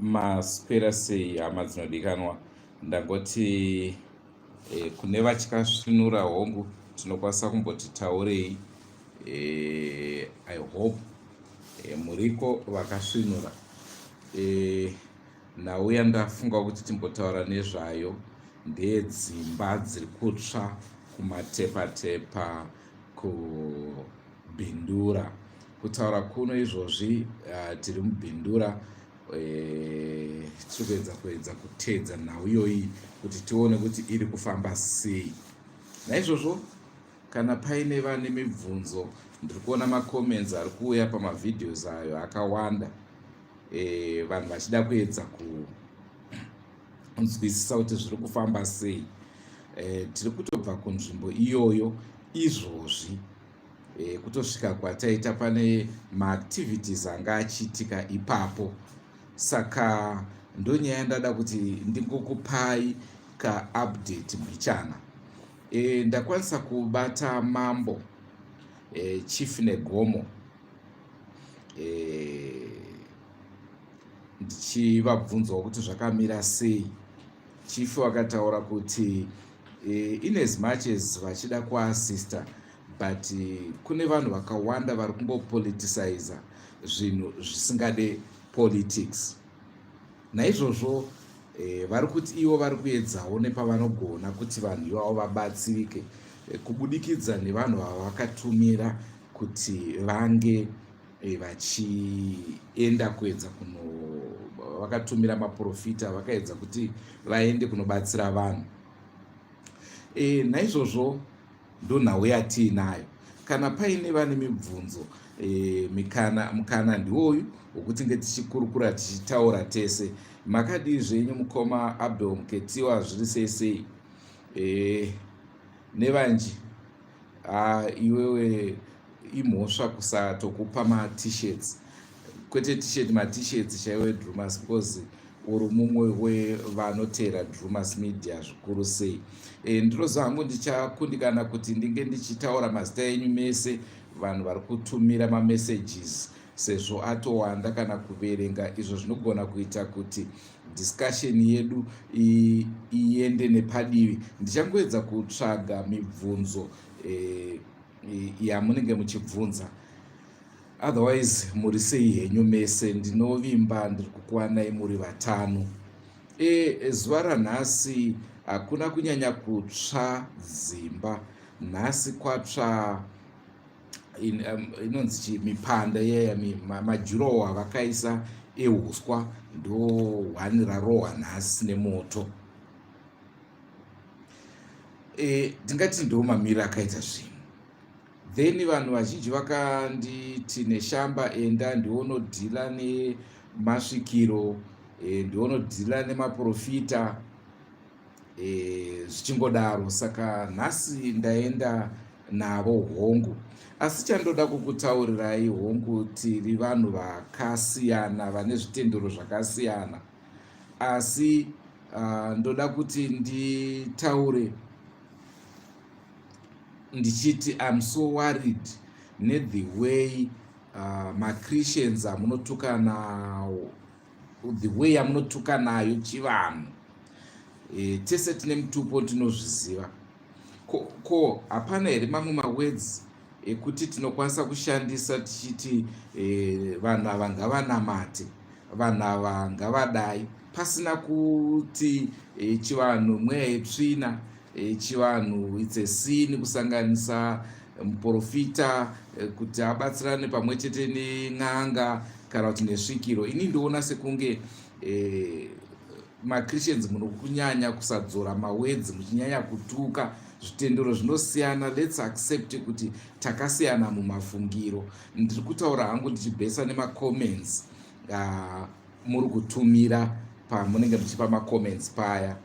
Maswera sei hama dzinodikanwa? Ndangoti e, kune vachikasvinura hongu tinokwanisa kumboti taurei e, I hope e, muriko vakasvinura e, nhau yandafunga kuti timbotaura nezvayo ndeyedzimba dziri kutsva kumatepatepa kuBindura. Kutaura kuno izvozvi tiri muBindura eh, tiri kuedza kuedza kuteedza nhau iyoyi kuti tione kuti iri kufamba sei. Naizvozvo kana paine vane mibvunzo ndiri kuona macomments ari kuuya pamavideos ayo akawanda e, vanhu vachida kuedza kunzwisisa kuti zviri kufamba sei e, tiri kutobva kunzvimbo iyoyo izvozvi e, kutosvika kwataita pane maactivities anga achiitika ipapo saka ndonyaya yandada kuti ndingokupai kaupdate mbichana e, ndakwanisa kubata mambo e, chief Negomo e, ndichivabvunzawo kuti zvakamira sei. Chief vakataura kuti e, in as much as vachida kuassista but kune vanhu vakawanda vari kungopoliticiza zvinhu zvisingade politics. Naizvozvo e, vari kuti ivo vari kuedzawo nepavanogona kuti vanhu ivavo vabatsirike e, kubudikidza nevanhu vavakatumira kuti vange e, vachienda kuedza kuno vakatumira maprofita vakaedza kuti vaende kunobatsira vanhu e, naizvozvo ndonhau yatiinayo. Kana paine vane mibvunzo e, mikana mukana ndiwoyu wokuti nge tichikurukura tichitaura tese. Makadii zvenyu mukoma Abel Muketiwa zviri sei sei e, nevanji ah, iwewe imhosva kusatokupa mat-shirts kwete t-shirt mat-shirts chaiwo eDrumas because uri mumwe wevanoteera Drumas Media zvikuru sei e, ndinoziva hangu ndichakundikana kuti ndinge ndichitaura mazita enyu mese vanhu vari kutumira mamessages sezvo atowanda kana kuverenga izvo zvinogona kuita kuti discussion yedu iende nepadivi. Ndichangoedza kutsvaga mibvunzo e, yamunenge muchibvunza. Otherwise muri sei henyu mese? Ndinovimba ndiri kukuwanai muri vatano. E, zuva ranhasi hakuna kunyanya kutsva dzimba. Nhasi kwatsva in, inonzi chi mipanda iyaya majurowo avakaisa ehuswa ndo hwani rarohwa nhasi nemoto. E, ndingati ndo mamiro akaita zvinhu. Then vanhu vazhinji vakanditi Neshamba enda ndionodhila nemasvikiro e, ndionodhila nemaprofita e, zvichingodaro. Saka nhasi ndaenda navo hongu, asi chandoda kukutaurirai hongu, tiri vanhu vakasiyana vane zvitendero zvakasiyana, asi ndoda kuti nditaure ndichiti I'm so worried nethe way maChristians amunotuka nawo, the way yamunotuka nayo chivanhu. E, tese tine mutupo tinozviziva. Ko hapana here mamwe mawords ekuti tinokwanisa kushandisa tichiti e, vanhu ava ngavanamate, vanhu ava ngavadai, pasina kuti e, chivanhu mweya yetsvina, e, chivanhu it's a sin kusanganisa muprofita e, kuti abatsirane pamwe chete nen'anga kana kuti nesvikiro? Ini ndoona sekunge e, maChristians muno kunyanya kusadzora mawords, muchinyanya kutuka zvitendero zvinosiyana. Let's accept kuti takasiyana mumafungiro. Ndiri kutaura hangu ndichibhesa nemacomments muri kutumira pamunenge muchipa macomments paya.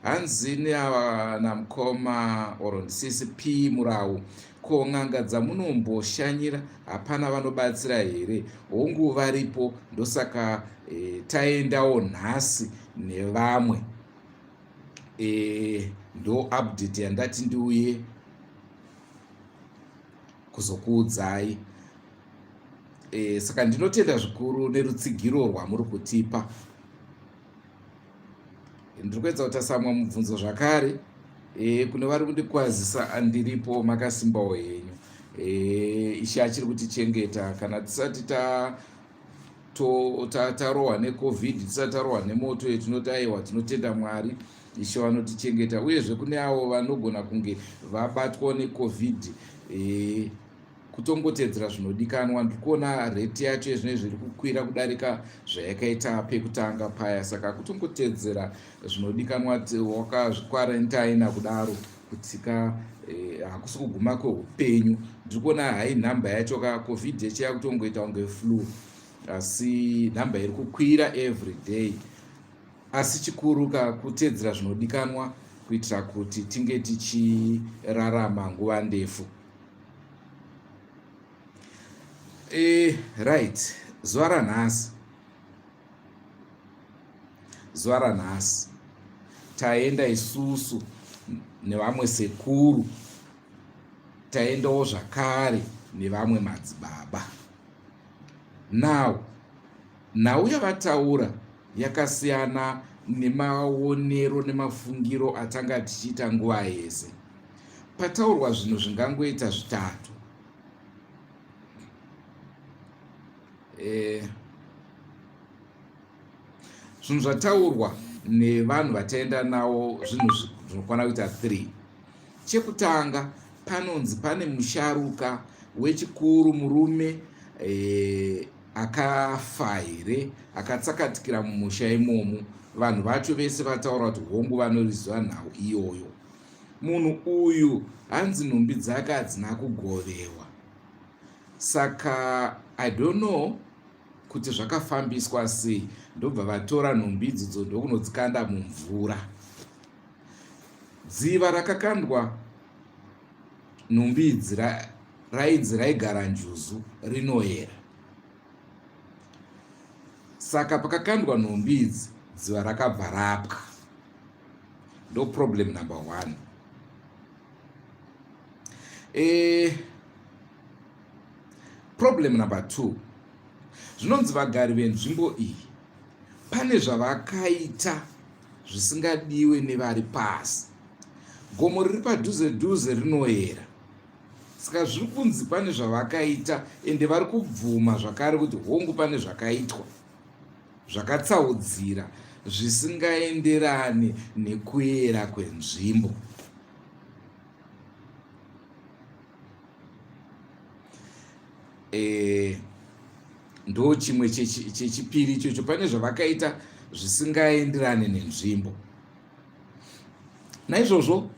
Hanzi namukoma or ndisisi P Murau, ko n'anga dzamunomboshanyira hapana vanobatsira here? Hongu, varipo, ndosaka e, taendawo nhasi nevamwe e, ndo update yandati ndiuye kuzokuudzai e, saka ndinotenda zvikuru nerutsigiro rwamuri kutipa. Ndiri kuedza kutasamwa mubvunzo zvakare. E, kune vari kundikwazisa andiripo makasimbawo henyu. E, Ishe achiri kutichengeta kana tisati ta tarohwa necovid tisati tarohwa nemoto yetinoti aiwa tinotenda Mwari Ishe vanotichengeta uyezve kune avo vanogona kunge vabatwawo necovid e, kutongotedzera zvinodikanwa ndiri kuona rate yacho yezvinezvi iri kukwira kudarika zvayakaita pekutanga paya saka kutongotedzera zvinodikanwa wakazvikwarantaina kudaro kutsika eh, hakusi kuguma kweupenyu ndiri kuona hai nhamba yacho ka covid yacho yakutongoita kunge flu asi nhamba iri kukwira every day asi chikuru ka kutedzera zvinodikanwa kuitira kuti tinge tichirarama nguva ndefu e, right zuva ranhasi zuva ranhasi taenda isusu nevamwe sekuru taendawo zvakare nevamwe madzibaba now nhau yavataura yakasiyana nemaonero nemafungiro atanga tichiita nguva yese pataurwa zvinhu zvingangoita zvitatu eh, zvinhu zvataurwa nevanhu vataenda navo zvinhu zvinokwana kuita 3 chekutanga panonzi pane musharuka wechikuru murume e, akafa here akatsakatikira mumusha imomo vanhu vacho vese vataura kuti hongu vanoriziva nhau iyoyo munhu uyu hanzi nhumbi dzake hadzina kugovewa saka i don't know kuti zvakafambiswa sei ndobva vatora nhumbi idzodzo ndokunodzikanda mumvura dziva rakakandwa nhumbi idzi rainzi raigara njuzu rinoyera saka pakakandwa nhumbi idzi dziva rakabva rapwa ndo problem number one e, problem number two zvinonzi vagari venzvimbo iyi pane zvavakaita zvisingadiwe nevari pasi gomo riri padhuze dhuze rinoyera saka zviri kunzi pane zvavakaita ende vari kubvuma zvakare kuti hongu pane zvakaitwa zvakatsaudzira zvisingaenderane nekuyera kwenzvimbo e, ndo chimwe chechipiri ichocho pane zvavakaita zvisingaenderane nenzvimbo naizvozvo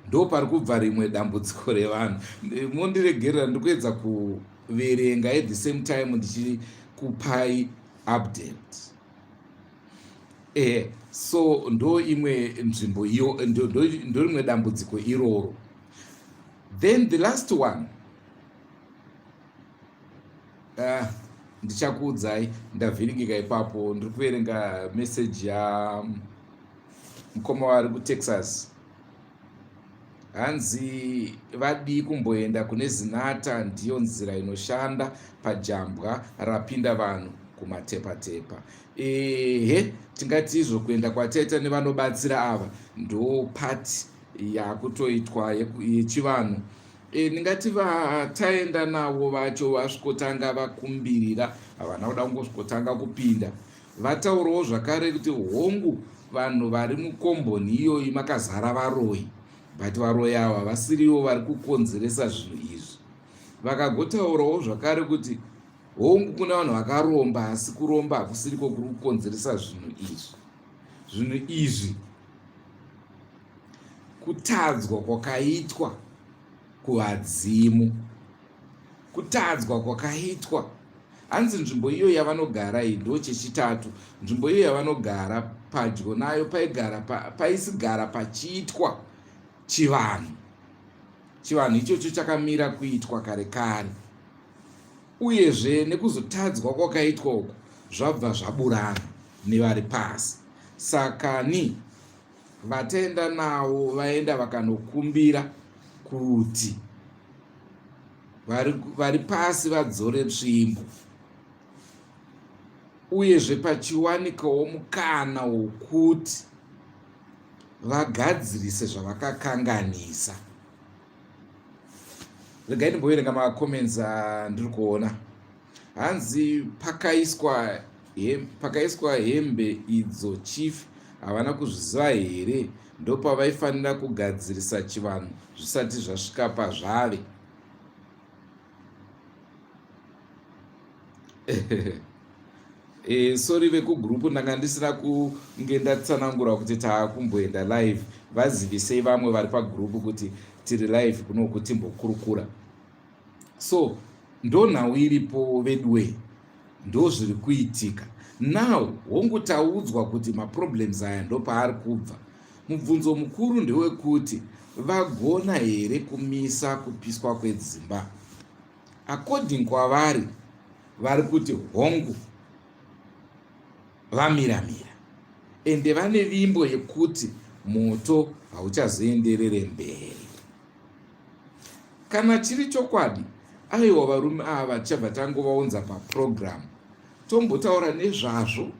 ndo pari kubva rimwe dambudziko revanhu mondiregerera ndikuedza kuverenga at the same time ndichikupai update eh so ndo imwe nzvimbo iyo ndo rimwe dambudziko iroro then the last one uh, ndichakuudzai ndavhiringika ipapo ndiri kuverenga message ya mukoma vari kutexas hanzi vadii kumboenda kune zinata ndiyo nzira inoshanda pajambwa rapinda vanhu kumatepatepa ehe tingati izvo kuenda kwataita nevanobatsira ava ndo pati yakutoitwa yechivanhu e, ndingati vataenda navo vacho vasvikotanga vakumbirira havana kuda kungosvikotanga kupinda vataurawo zvakare kuti hongu vanhu vari mukomboni iyoyi makazara varoyi but varoyi ava vasiriwo vari kukonzeresa zvinhu izvi vakagotaurawo zvakare kuti hongu kune vanhu vakaromba asi kuromba hakusiriko kuri kukonzeresa zvinhu izvi zvinhu izvi kutadzwa kwakaitwa kuvadzimu kutadzwa kwakaitwa hanzi nzvimbo iyo yavanogara iyi ndo chechitatu nzvimbo iyo yavanogara padyo nayo paigara paisigara pachiitwa chivanhu chivanhu ichocho chakamira kuitwa kare kare uyezve nekuzotadzwa kwakaitwa uku zvabva zvaburana nevari pasi saka ni vataenda navo vaenda vakanokumbira kuti vari, vari pasi vadzore tsvimbo uyezve pachiwanikawo mukana wokuti Vagadzirise zvavakakanganisa. Regai ndimboverenga macomments andiri kuona. Hanzi pakaiswa pakaiswa hembe idzo chief havana kuzviziva here? Ndopavaifanira kugadzirisa chivanhu zvisati zvasvika pazvave. E, sorry vekugroup, ndanga ndisina kunge ndatsanangura kuti taakumboenda live. Vazivisei vamwe vari pagroup kuti tiri live kunoku, timbokurukura. So ndonhau iripo veduwee, ndo zviri kuitika now. Hongu, taudzwa kuti maproblems aya ndopaari kubva. Mubvunzo mukuru ndewekuti vagona here kumisa kupiswa kwedzimba? According kwavari, vari kuti hongu, vamiramira, ende vane vimbo yekuti moto hauchazoenderere mberi. Kana chiri chokwadi, aiwa, varume ava tichabva tangovaunza paprogram, tombotaura nezvazvo.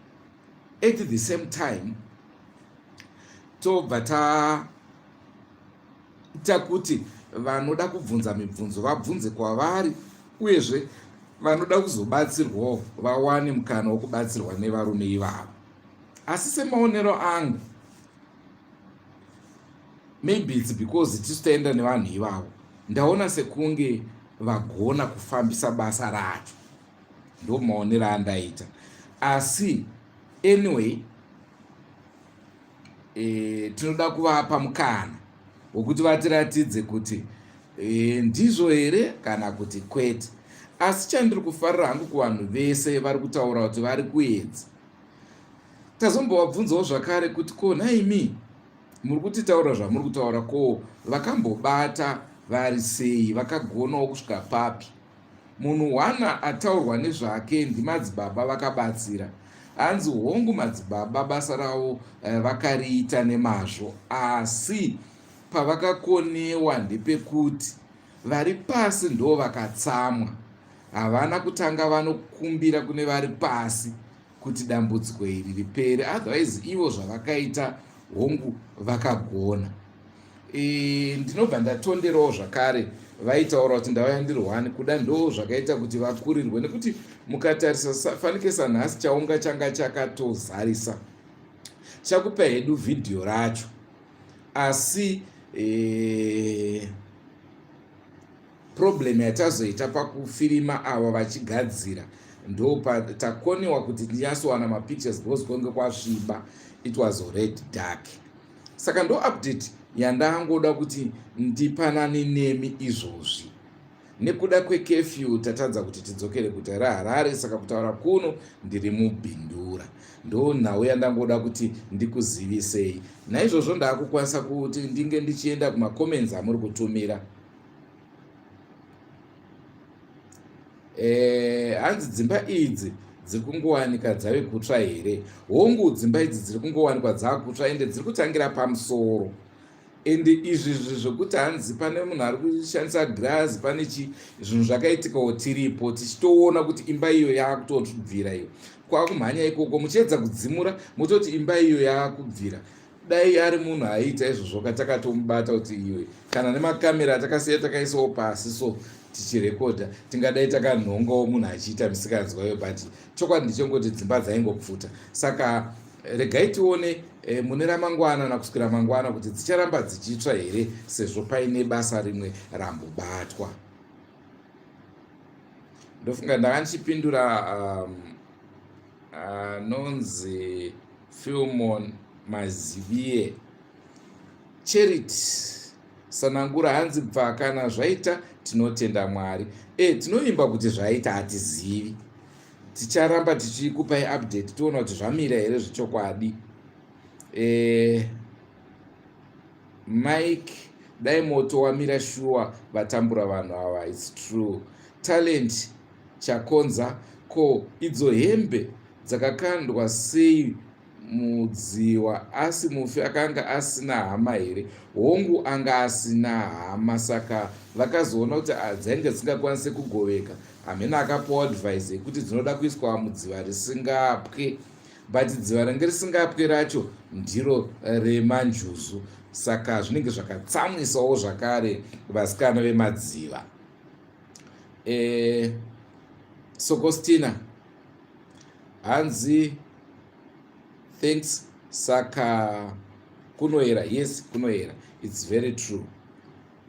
At the same time tobva taita kuti vanoda kubvunza mibvunzo vabvunze kwavari, uyezve vanoda kuzobatsirwawo vawane mukana wokubatsirwa nevarume ivavo. Asi semaonero angu, maybe it's because tisu taenda nevanhu ivavo, ndaona sekunge vagona kufambisa basa racho. Ndo maonero andaita. Asi anyway, tinoda kuvapa mukana wekuti vatiratidze kuti ndizvo here kana kuti kwete. Asi chandiri kufarira hangu kuvanhu vese vari kutaura kuti vari kuedza, tazombovabvunzawo zvakare kuti ko nhaimi muri kutitaura zvamuri kutaura, ko vakambobata vari sei, vakagonawo kusvika papi? Munhu hwana ataurwa nezvake ndimadzibaba vakabatsira. Hanzi hongu, madzibaba basa ravo vakariita nemazvo, asi pavakakonewa ndepekuti vari pasi ndo vakatsamwa. Havana kutanga vanokumbira kune vari pasi kuti dambudziko iri ripere. Otherwise ivo zvavakaita, hongu, vakagona. Ndinobva ndatonderawo zvakare vaitaura kuti ndauya ndiri one kuda, ndo zvakaita kuti vakurirwe, nekuti mukatarisa fanike sanhasi chaunga changa chakatozarisa. Chakupa hedu vhidhiyo racho, asi problem yatazoita pakufirima ava vachigadzira, ndo takoniwa kuti tinyatsowana mapictures because kwange kwasviba, it was already dark. Saka ndo update yandangoda kuti ndipanane nemi izvozvi. Nekuda kwecurfew tatadza kuti tidzokere guta reHarare, saka kutaura kuno ndiri muBindura. Ndo nhau yandangoda kuti ndikuzivisei. Naizvozvo ndaakukwanisa kuti ndinge ndichienda kumacomments amuri kutumira. Hanzi dzimba idzi dziri kungowanika dzave kutsva here? Hongu, dzimba idzi dziri kungowanikwa dzaakutsva, ende dziri kutangira pamusoro. Ende izvi zvi zvekuti hanzi pane munhu ari kushandisa girazi, pane chi zvinhu zvakaitikawo tiripo, tichitoona kuti imba iyo yaakutobvira iyo, kwakumhanya ikoko muchiedza kudzimura, mototi imba iyo yaakubvira. Dai ari munhu aiita izvozvo katakatomubata kuti iwe, kana nemakamera atakasiya takaisawo pasi so tichirekodha, tingadai takanhongawo munhu achiita misikanzwa iyo. But chokwadi ndichongoti dzimba dzaingopfuta. Saka regai tione mune ramangwana nakuswera mangwana kuti dzicharamba dzichitsva here, sezvo paine basa rimwe rambobatwa. Ndofunga ndanga ndichipindura anonzi Filmon Mazivie. Charity Sanangura hanzi bva kana zvaita tinotenda Mwari. Tinoimba kuti zvaita, hatizivi. Ticharamba tichikupai update toona kuti zvamira here zvechokwadi. Mike, dai moto wamira shuwa, vatambura vanhu ava. It's true. Talent Chakonza, ko idzo hembe dzakakandwa sei mudziwa, asi mufi akanga asina hama here? Hongu, anga asina hama, saka vakazoona kuti dzainge dzisingakwanise kugoveka. Hamena akapiwa advice yekuti dzinoda kuiswa mudziva risingapwe. But dziva ringe risingapwe racho ndiro remanjuzu, saka zvinenge zvakatsamwisawo zvakare vasikana vemadziva. E, Sokostina hanzi thanks. Saka kunoera? Yes, kunoera, it's very true.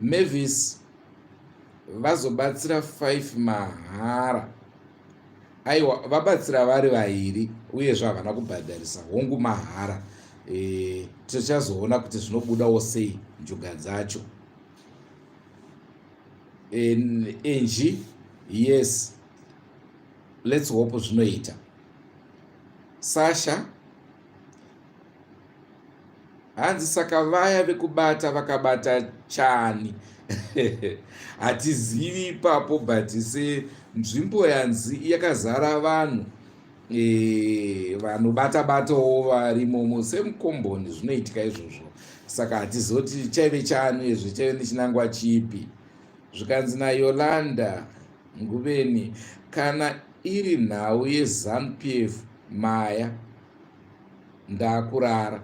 Mavis, vazobatsira 5 mahara? Aiwa, vabatsira vari vairi, uyezve havana kubhadharisa. Hongu, mahara. E, tichazoona kuti zvinobudawo sei njuga dzacho. Enji, yes, let's hope zvinoita. Sasha hanzi saka vaya vekubata vakabata chani? Hatizivi ipapo, but senzvimbo yanzi yakazara vanhu, vanobata batawo varimomo semukomboni, zvinoitika izvozvo. Saka hatizoti chaive chani izvi, chaive nechinangwa chipi. Zvikanzi naYolanda Nguveni, kana iri nhau yeZANU PF, maya ndakurara.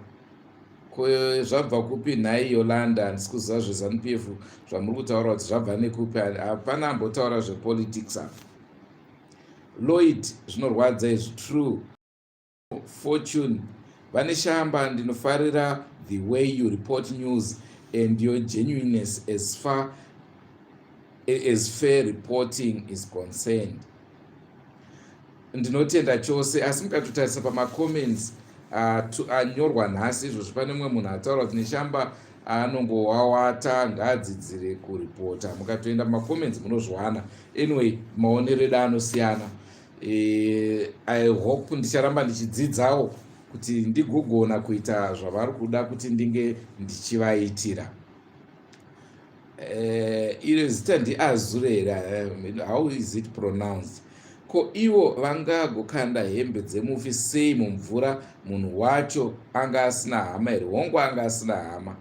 Ko zvabva kupi nhai Yolanda? Handisi kuziva zveZANU PF zvamuri kutaura kuti zvabva nekupi. Hapana ambotaura zvepolitics apa. Lloyd, zvinorwadza izvi, true. Fortune vane shamba, ndinofarira the way you report news and your genuineness as far as fair reporting is concerned. Ndinotenda chose. Asi mukatotarisa pamacomments anyorwa nhasi izvozvi, pane mumwe munhu ataura kuti Neshamba anongowawata, ngaadzidzire kuripota. Mukatoenda mumacomments munozviwana. Anyway, maonero edu anosiyana. I hope ndicharamba ndichidzidzawo kuti ndigogona kuita zvavari kuda kuti ndinge ndichivaitira. Iro zita ndiAzure here? How is it pronounced? Ko ivo vangagokanda hembe dzemufi sei mumvura? Munhu wacho anga asina hama here? Hongu, anga asina hama.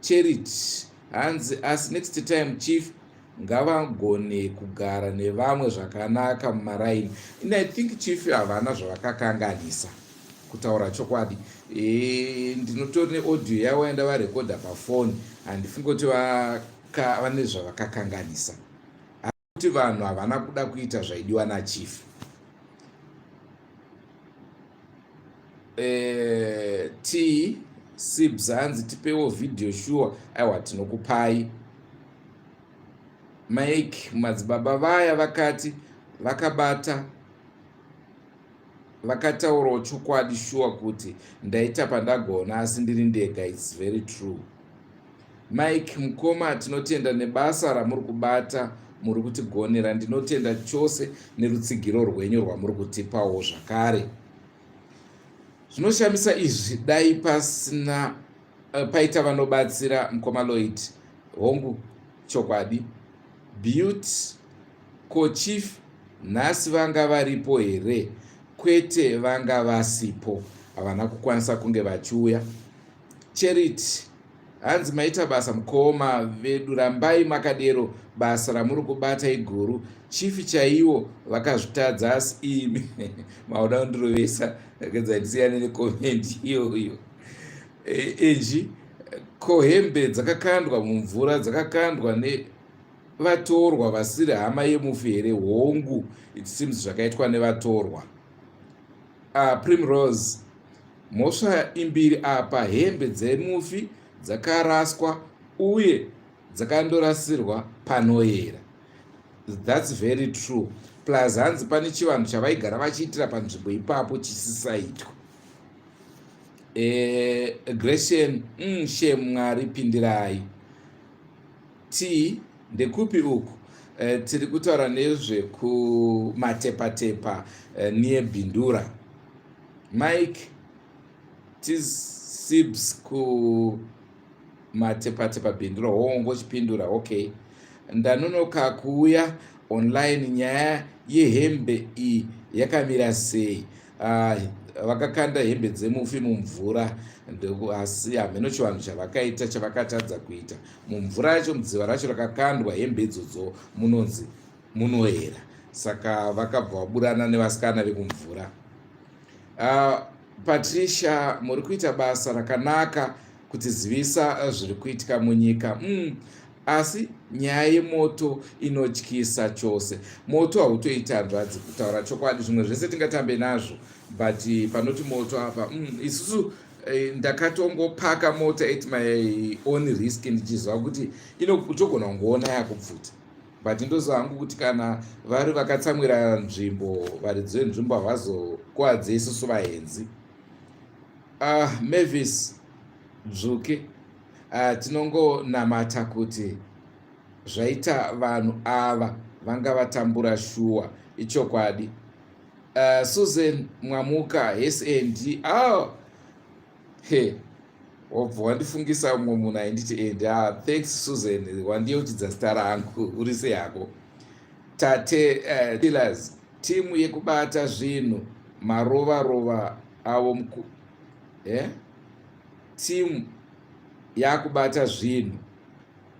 Charity hanzi asi next time chief ngavagone kugara nevamwe zvakanaka mumaraini. And I think chief havana zvavakakanganisa, kutaura chokwadi. Ndinotori neaudio yavo yaenda varekodha pafoni. Handifungi kuti vane zvavakakanganisa, kuti vanhu havana kuda kuita zvaidiwa nachief. T Sibs hanzi tipewo vhidhiyo shuwa. Aiwa, tinokupai. Mike, madzibaba vaya vakati vakabata vakataurawo chokwadi shuwa kuti ndaita pandagona asi ndiri ndega. It's very true. Mike, mukoma, tinotenda nebasa ramuri kubata, muri kutigonera. Ndinotenda chose nerutsigiro rwenyu rwamuri kutipawo zvakare. Zvinoshamisa izvi, dai pasina paita vanobatsira mukoma Lloyd. Hongu, chokwadi. Beauty, ko chief nhasi vanga varipo here? Kwete, vanga vasipo, havana kukwanisa kunge vachiuya. Charity hanzi maita basa mukoma vedu, rambai makadero, basa ramuri kubata iguru. Chief chaiwo vakazvitadza, asi imi mauda kundirovesa. Regedzai ndisiyane necomment iyoyo. Enji, ko hembe dzakakandwa mumvura dzakakandwa nevatorwa vasiri hama yemufi here? Hongu, it seems zvakaitwa nevatorwa. Primrose, mhosva imbiri apa, hembe dzemufi dzakaraswa uye dzakandorasirwa panoyera. That's very true. Plus hanzi pane chivanhu chavaigara vachiitira panzvimbo ipapo chisisaitwa. Gratian, shem, Mwari pindirai. T, ndekupi uku? Tiri kutaura nezvekuMatepatepa, near Bindura. Mike Tisibs, kuMatepatepa, Bindura. Hongo chipindura. Okay, ndanonoka kuuya online. Nyaya yehembe iyi yakamira sei? Vakakanda hembe dzemufi mumvura, asi hameno chivanhu chavakaita chavakatadza kuita mumvura yacho. Mudziva racho rakakandwa hembe idzodzo munonzi munoera, saka vakabva vaburana nevasikana vekumvura. Patricia, muri kuita basa rakanaka kutizivisa zviri kuitika munyika. Asi nyaya yemoto inotyisa chose. Moto hautoiti hanzvadzi, kutaura chokwadi, zvimwe zvese tingatambe nazvo, but panoti moto apa, isusu ndakatongopaka mota at my own risk, ndichiziva kuti inotogona kungoona yakupfuta, but ndoziva hangu kuti kana vari vakatsamwira nzvimbo, varidzi venzvimbo havazokuwadze isusu vaenzi. Mavis Dzvuke, tinongonamata kuti zvaita vanhu ava vanga vatambura shuwa, ichokwadi. Susan Mwamuka, snd oh. He, wabva wandifungisa mumwe munhu ainditi and ah, thanks Susan, wandiyeuchidza zita rangu. Uri sei hako tate? Pillars timu yekubata zvinhu marova rova avo eh? Timu yakubata zvinhu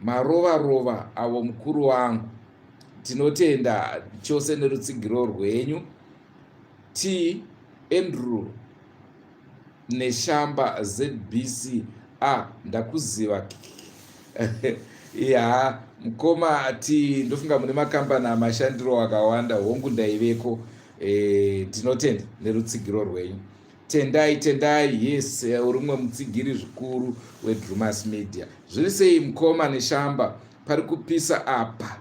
marova rova avo, mukuru wangu, tinotenda chose nerutsigiro rwenyu. T Andrew Neshamba ZBC, a ndakuziva ya mukoma ti, ndofunga mune makambani amashandiro akawanda. Hongu, ndaiveko. Tinotenda nerutsigiro rwenyu. Tendai, Tendai, yes, uri mumwe mutsigiri zvikuru weDrumas Media. Zviri sei mukoma Neshamba? Pari kupisa apa,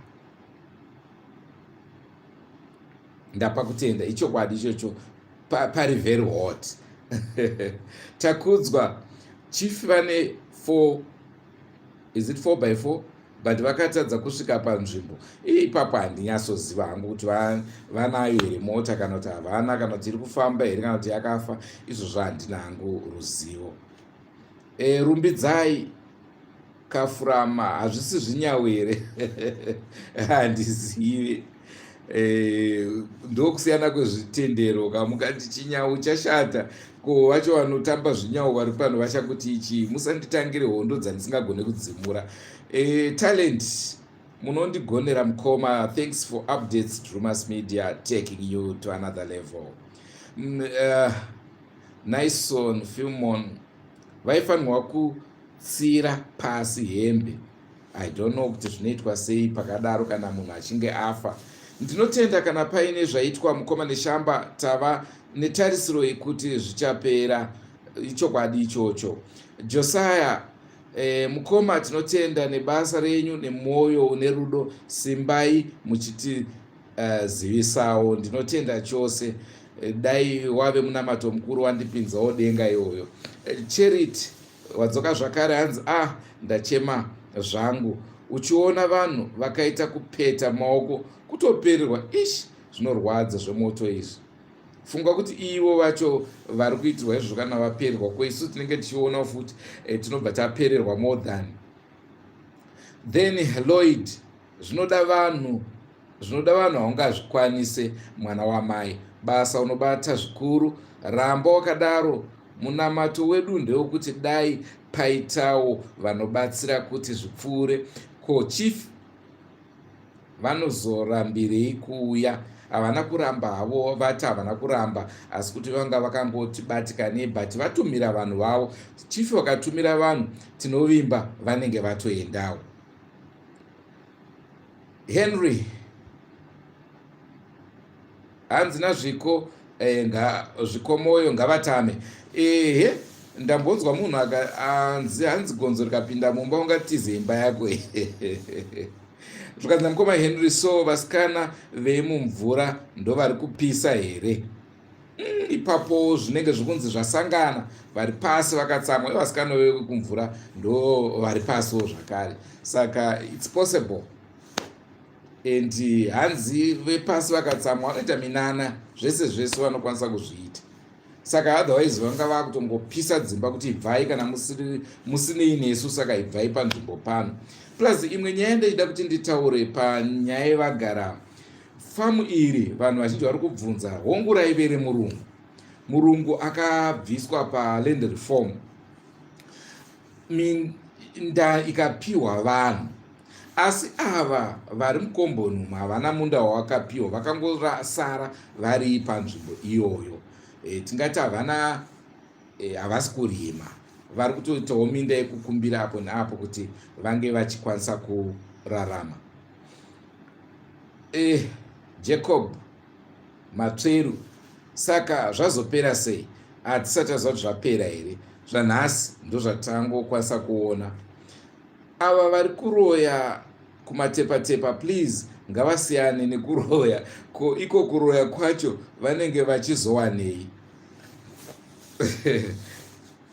ndapa kutenda, ichokwadi ichocho, pari very hot. Takudzwa, chief vane 4, is it 4 by 4? But vakatadza kusvika panzvimbo ipapo. Handinyatsoziva hangu kuti vanayo here mota kana kuti havana, kana kuti iri kufamba here, kana kuti yakafa. Izvozvo handina hangu ruzivo. Rumbidzai Kafurama, hazvisi zvinyawo here? Handizivi. Ndokusiyana kwezvitendero. Kamukati chinyau chashata, ko vacho vanotamba zvinyau vari pano vachakuti ichi? Musanditangire hondo dzandisingagone kudzimura. Talent, munondigonera mukoma. Thanks for updates, Drumas Media taking you to another level. Nison Filmon, vaifanirwa kutsira pasi hembe. I don't know kuti zvinoitwa sei pakadaro kana munhu achinge afa. Ndinotenda kana paine zvaitwa mukoma Neshamba, tava netarisiro yekuti zvichapera, ichokwadi ichocho. Josiah, mukoma, tinotenda nebasa renyu nemwoyo une rudo, simbai muchitizivisawo. Ndinotenda chose. Dai wave munamato mukuru wandipinzawo denga iyoyo. Charity wadzoka zvakare, hanzi, "Ah, ndachema zvangu." Uchiona vanhu vakaita kupeta maoko, kutopererwa. Ish, zvinorwadza zvemoto izvi. Funga kuti ivo vacho vari kuitirwa izvozvo kana vapererwa, ko isu tinenge tichionawo futi, tinobva tapererwa more than then. Lloyd, zvinoda vanhu, zvinoda vanhu, haungazvikwanise mwana wamai. Basa unobata zvikuru, ramba wakadaro. Munamato wedu ndewekuti dai paitawo vanobatsira kuti zvipfuure. Ko chief vanozorambirei kuuya? Havana kuramba havo, vati havana kuramba, asi kuti vanga vakangoti batikanei, but vatumira vanhu vavo. Chief vakatumira vanhu, tinovimba vanenge vatoendawo. Henry, hanzi nazviko zvikomoyo ngavatame. Ehe, ndambonzwa munhu anzi, hanzi gonzo rikapinda mumba ungatize imba yako. Zvikanzi namukoma Henry, so vasikana vemumvura ndo vari kupisa here? Ipapo zvinenge zvikunzi zvasangana, vari pasi vakatsamwa, ivasikana vekumvura ndo vari pasiwo zvakare, saka it's possible. And hanzi vepasi vakatsamwa vanoita minana, zvese zvese vanokwanisa kuzviita, saka otherwise vanga vakutongopisa dzimba kuti ibvai kana musinei nesu, saka ibvai panzvimbo pano. Plus imwe nyaya ndaida kuti nditaure panyaya yevagara famu iri, vanhu vazhinji vari kubvunza. Hongu, raive remurungu, murungu akabviswa paland reform, minda ikapiwa vanhu, asi ava vari mukomboni umu havana munda wavakapiwa, vakangosara vari panzvimbo iyoyo. Tingati havana. Havasi kurima, vari kutoitawo minda yekukumbira apo neapo kuti vange vachikwanisa kurarama. Jacob Matsveru, saka zvazopera sei? Hatisati taziva kuti zvapera here. Zvanhasi ndozvatangokwanisa kuona. Ava vari kuroya kumatepatepa, please ngavasiyane nekuroya. Ko iko kuroya kwacho vanenge vachizowanei?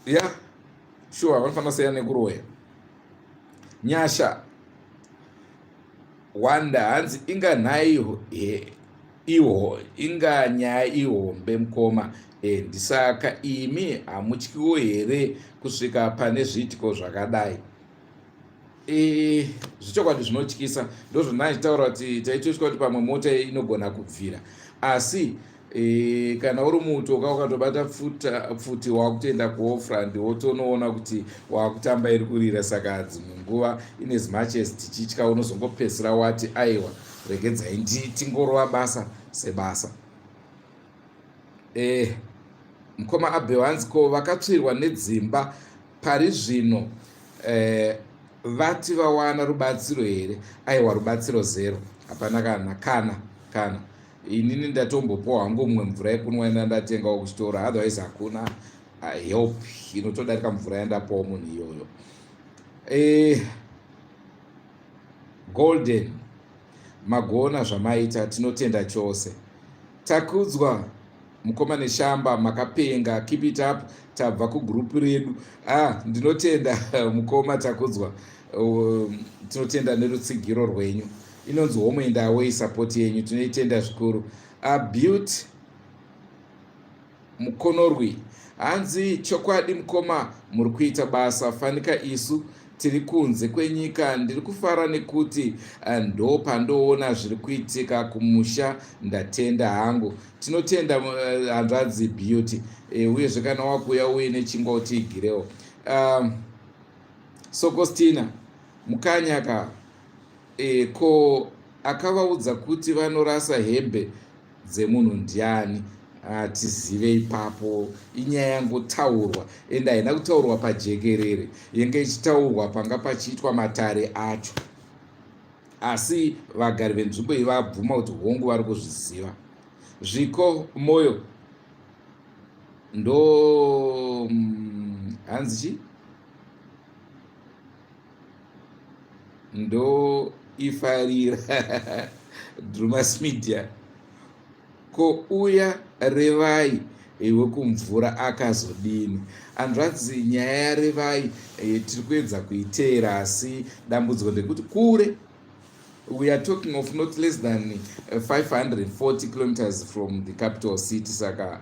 Ya, sure, vanofanira kusiyana nekuroya. Nyasha Wanda hanzi inga nhai iho, inga nyaya ihombe mukoma. Ndisaka imi hamutyiwo here kusvika pane zviitiko zvakadai? Zvichokwadi zvinotyisa. Ndozvandachitaura kuti taitotya kuti pamwe mota inogona kubvira, asi kana uri muto ka ukatobata pfuti wakutoenda kuofrand, wotonoona kuti wakutamba iri kurira. Saka dzimwe nguva, in as much as tichitya, unozongopedzisira wati aiwa, regedzai tingorova basa sebasa. Mukoma Abel hanzi ko vakatsvirwa nedzimba pari zvino vati vawana rubatsiro here? Aiwa, rubatsiro zero, hapana kana. Inini ndatombopiwa hangu mumwe mvura yekunwa enda ndatengawo kuchitoro, otherwise hakuna help inotodarika mvura yandapawo munhu iyoyo. Golden, magona zvamaita, tinotenda chose. Takudzwa mukoma Neshamba, makapenga, keep it up, tabva kugroup redu. Ah, ndinotenda mukoma Takudzwa. Tinotenda nerutsigiro rwenyu, inonzi home and away support yenyu, tinoitenda zvikuru. Beauty Mukonorwi hanzi chokwadi mukoma, muri kuita basa fanika isu tiri kunze kwenyika. Ndiri kufara nekuti ndo pandoona zviri kuitika kumusha, ndatenda hangu. Tinotenda hanzvadzi Beauty. Uyezve kana wakuuya uine chingwa utiigirewo. Sokostina Mukanyaka, ko akavaudza kuti vanorasa hembe dzemunhu ndiani? Tizive ipapo. Inyaya yangotaurwa, ende haina kutaurwa pajekerere, yenge ichitaurwa panga pachiitwa matare acho, asi vagari venzvimbo iyi vabvuma kuti hongu, vari kuzviziva. Zviko Moyo ndo hanzi chi ndoifarira Drumas Media. Ko uya Revai wekumvura akazodini? Hanzvadzi, nyaya yaRevai tiri kuedza kuiteera, asi dambudziko ndekuti kure. We are talking of not less than 540 kilometers from the capital city, saka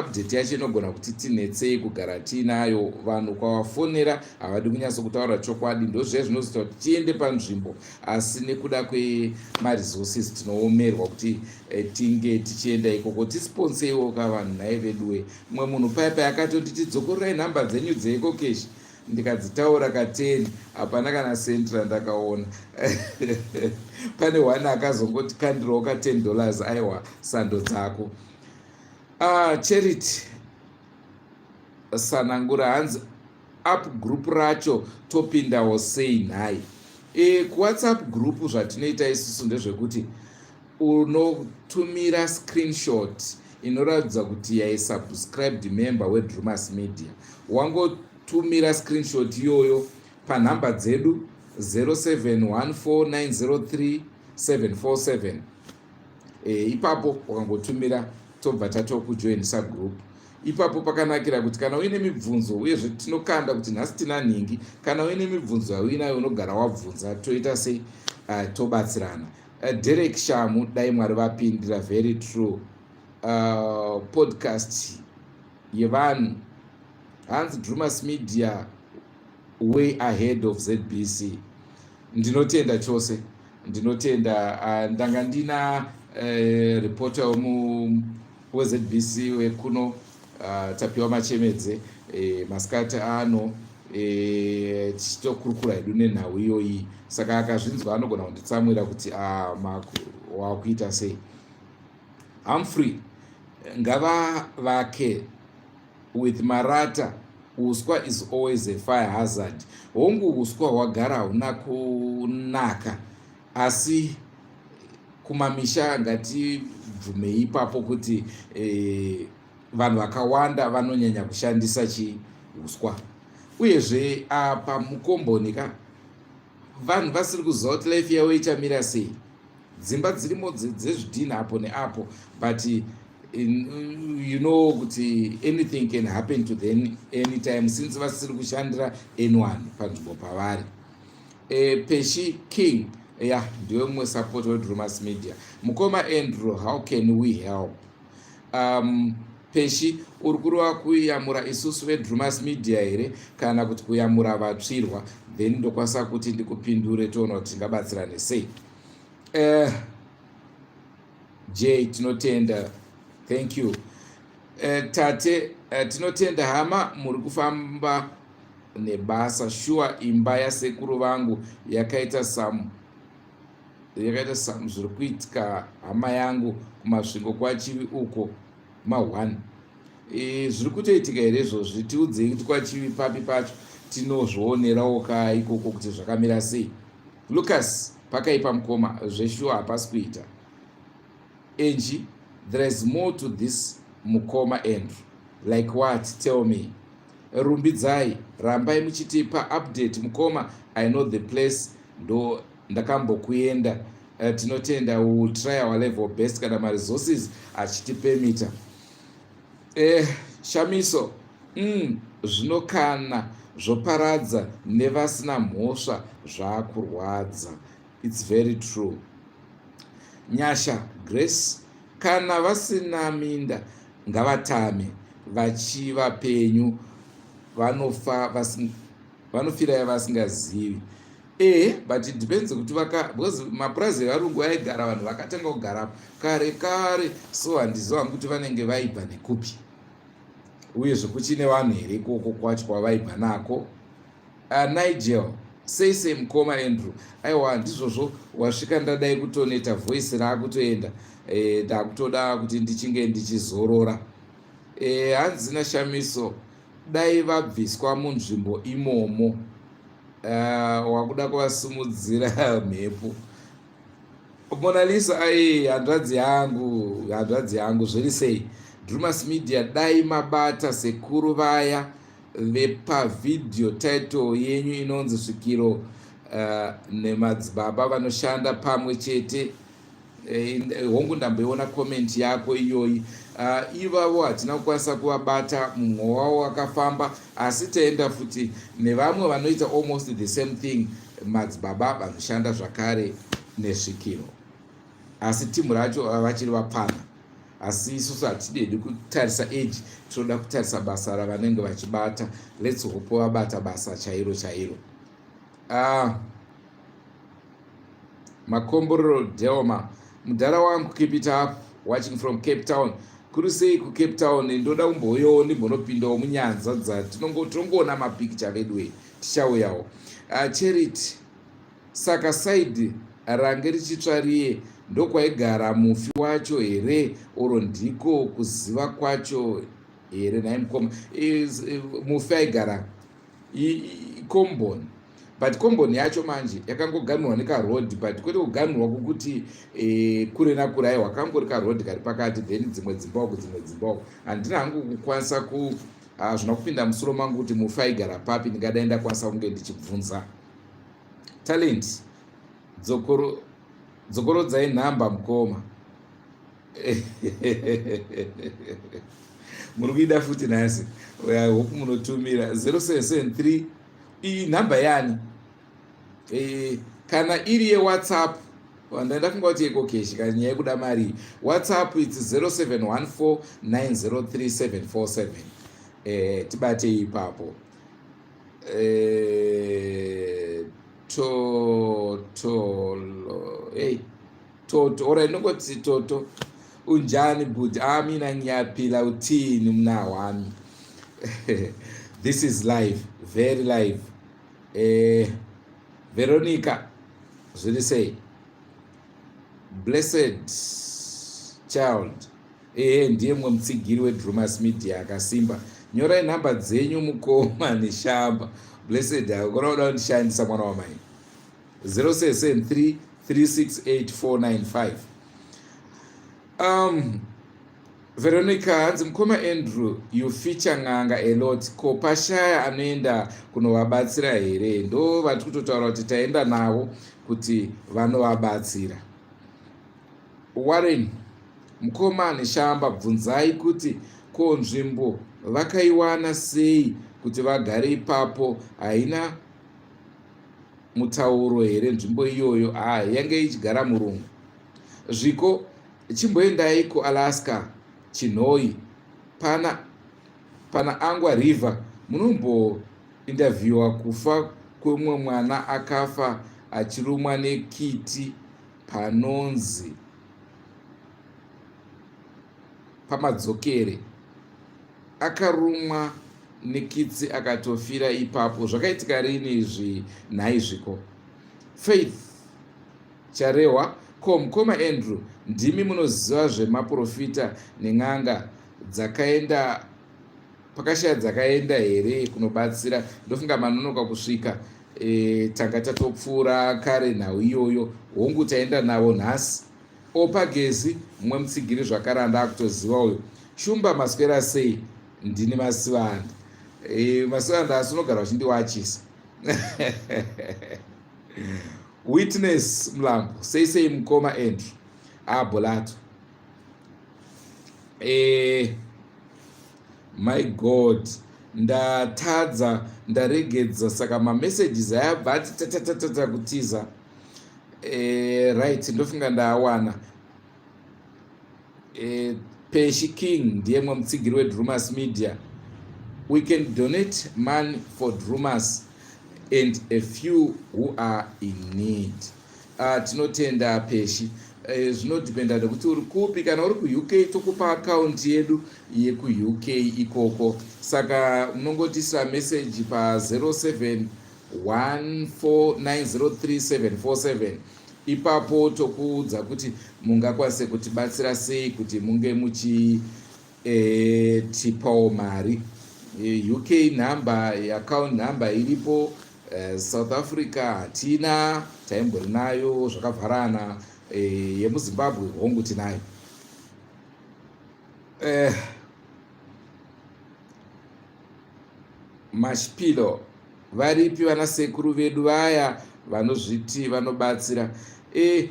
update yacho inogona kuti tinetsei kugara tiinayo. Vanhu kwavafonera havadi kunyatsokutaura chokwadi. Ndozviya zvinozoita kuti tiende panzvimbo, asi nekuda kwemaresources tinoomerwa kuti tinge tichienda ikoko. Tisponseiwo ka vanhu nhai veduwe. Mumwe munhu pai pai akatoti tidzokororai nhamba dzenyu dzeEcoCash, ndikadzitaura ka10, hapana kana senti randakaona. Pane one akazongoti kandirawo ka$10. Aiwa, sando dzako. Charity Sanangura hanzi up group racho topindawo sei nhai? KuWhatsApp group, zvatinoita isusu ndezvekuti unotumira screenshot inoratidza kuti yaisubscribed member weDrumas Media. Wangotumira screenshot iyoyo panhamba dzedu 0714903747. Ipapo wakangotumira, tobva tatokujoinisa group ipapo. Pakanakira kuti kana uine mibvunzo, uyezve tinokanda kuti nhasi tina nhingi, kana uine mibvunzo yauinayo unogara wabvunza, toita sei? Tobatsirana. Derek Shamu, dai Mwari vapindira. Very true. Podcast yevanhu hanzi Drumas Media way ahead of ZBC. Ndinotenda chose, ndinotenda. Ndanga ndina reporter weZBC wekuno, Tapiwa Machemedze, masikati ano, tichitokurukura hedu nenhau iyoyi, saka akazvinzwa anogona kunditsamwira kuti wakuita sei. Humphrey, ngavavake. With marata, uswa is always a fire hazard. Hongu, uswa hwagara hauna kunaka, asi kumamisha ngatibvumei ipapo kuti vanhu vakawanda vanonyanya kushandisa chiuswa. Uyezve apa mukomboni ka, vanhu vasiri kuziva kuti life yavo ichamira sei. Dzimba dzirimo dzezvidhina apo neapo, but you know kuti anything can happen to them anytime, since vasiri kushandira anyone panzvimbo pavari. Peshi King ya, yeah, ndiwe mumwe support weDrumas Media. Mukoma Andrew, how can we help? Peshi, uri kureva kuyamura isusu veDrumas Media here, kana kuti kuyamura vatsvirwa? Then ndokwanisa kuti ndikupindure, toona kuti tingabatsirane sei. J, tinotenda, thank you. Tate, tinotenda hama, muri kufamba nebasa shuwa. Imba yasekuru vangu yakaita sam zviri kuitika hama yangu kuMasvingo kwaChivi uko ma1. Zviri kutoitika here izvozvi? Tiudzei kuti kwaChivi papi pacho, tinozvionerawo ka ikoko kuti zvakamira sei. Lucas, pakaipa mukoma, zveshuwa hapasi kuita. Enji, there is more to this, mukoma Andrew. Like what? Tell me. Rumbidzai, rambai muchitipa update mukoma. I know the place, ndo ndakambokuenda. Tinotenda, we will try our level best kana maresources achitipemita. Shamiso, zvino kana zvoparadza nevasina mhosva, zvaakurwadza. It's very true. Nyasha Grace, kana vasina minda ngavatame vachivapenyu, vanofa, vanofira vasingazivi. But it depends kuti vaka, because mapurazi evarungu aigara vanhu vakatanga kugarapo kare kare, so handiziva hangu kuti vanenge vaibva nekupi, uyezve kuchine vanhu here ikoko kwacho kwavaibva nako. Nigel, sei sei mukoma Andrew? Aiwa, ndizvozvo, wasvika ndadai kutoneta, voice raakutoenda, ndakutoda kuti ndichinge ndichizorora. Hanzina Shamiso, dai vabviswa munzvimbo imomo. Wakuda kuvasumudzira mhepo. Monalisa, ai, hanzvadzi yangu, hanzvadzi yangu, zviri sei? Drumas Media, dai mabata sekuru vaya vepavhidhiyo title yenyu inonzi Svikiro nemadzibaba vanoshanda pamwe chete. Hongu, ndamboiona comment yako iyoyi. Ivavo hatina kukwanisa kuvabata, mumwe wavo akafamba, asi taenda futi nevamwe vanoita almost the same thing, madzibaba vanoshanda zvakare nesvikiro, asi timu racho vachiri vapfana. Asi isusu hatidedi kutarisa age, tinoda kutarisa basa ravanenge vachibata. Let's hope vabata basa chairo chairo. Makomborero Delma, mudhara wangu, keep it up, watching from Cape Town. Kuri sei kuCape Town? Ndoda kumbouyawo ndimbonopindawo munyanza dzatinongoona mapikicha vedu, tichauyawo. Charity, saka side range richitsva riye ndokwaigara mufi wacho here, oro ndiko kuziva kwacho here nhai mukoma? Mufi aigara komboni, but komboni yacho manje yakangoganurwa nekarodhi, but kwete kuganurwa kwokuti kure nakure. Aiwa, kangori karodhi kari pakati, then dzimwe dzimba uku, dzimwe dzimba uku. Handina hangu kukwanisa ku, hazvina kupinda musoro mangu kuti mufi aigara papi. Ndingadai ndakwanisa kunge ndichibvunza. Talent, dzokorodzai nhamba mukoma. Muri kuida futi nhasi, hope munotumira 0773. Iyi nhamba yani? Kana iri yeWhatsApp, ndafunga kuti EcoCash, kana nyaya yekuda mari, WhatsApp it's 0714 903 747. Tibatei ipapo. Totolo, hey, Toto, ora inongoti Toto, unjani bhuti? Ah, mina ngiyaphila, uthini mna wami? This is live, very live. Veronica, zviri sei? Blessed Child, ehe, ndiye mumwe mutsigiri weDrumas Media akasimba. Nyorai nhamba dzenyu mukoma Neshamba. Blessed akona kuda kundishandisa mwana wamai. 0773 368 495. Veronica hanzi mukoma Andrew you feature n'anga a lot ko pashaya anoenda kunovabatsira here ndo vatiri kutotaura kuti taenda navo kuti vanovabatsira. Warren mukoma Neshamba bvunzai kuti ko nzvimbo vakaiwana sei kuti vagare ipapo haina mutauro here nzvimbo iyoyo ah yange ichigara murungu zviko Chimboendai kuAlaska Chinhoyi pana pana Angwa River munombo interviewer kufa kwemumwe mwana akafa achirumwa nekiti panonzi pamadzokere akarumwa nekitsi akatofira ipapo zvakaitika rini izvi nhai zviko Faith Charehwa, ko mkoma Andrew ndimi munoziva zvemaprofita nen'anga dzakaenda pakashaya dzakaenda here kunobatsira ndofunga manonoka kusvika e, tanga tatopfuura kare nhau iyoyo hongu taenda navo nhasi opa gezi mumwe mutsigiri zvakare andakutoziva uyo shumba maswera sei ndini masivanda e, masivanda asi unogara uchindiwachisa Witness Mlambo sei sei mukoma Andrew ah Bolato eh, my god ndatadza ndaregedza saka mamessages ayabva ati tatatatata kutiza eh, right ndofunga ndaawana eh, Peshi King ndiye mwe mutsigiri weDrumas Media. We can donate money for Drumas and a few who are in need. Tinotenda Peshi. Zvinodependa nekuti uri kupi. Kana uri kuUK tokupa account yedu yekuUK ikoko. Saka munongotiisira message pa 0714903747 Ipapo tokuudza kuti mungakwanise kutibatsira sei kuti munge muchitipawo eh, mari. Eh, UK number, account number iripo. South Africa hatina, taimbori nayo zvakavharana. Yemuzimbabwe hongu tinayo. Mashpilo varipi vana sekuru vedu vaya vanozviti vanobatsira e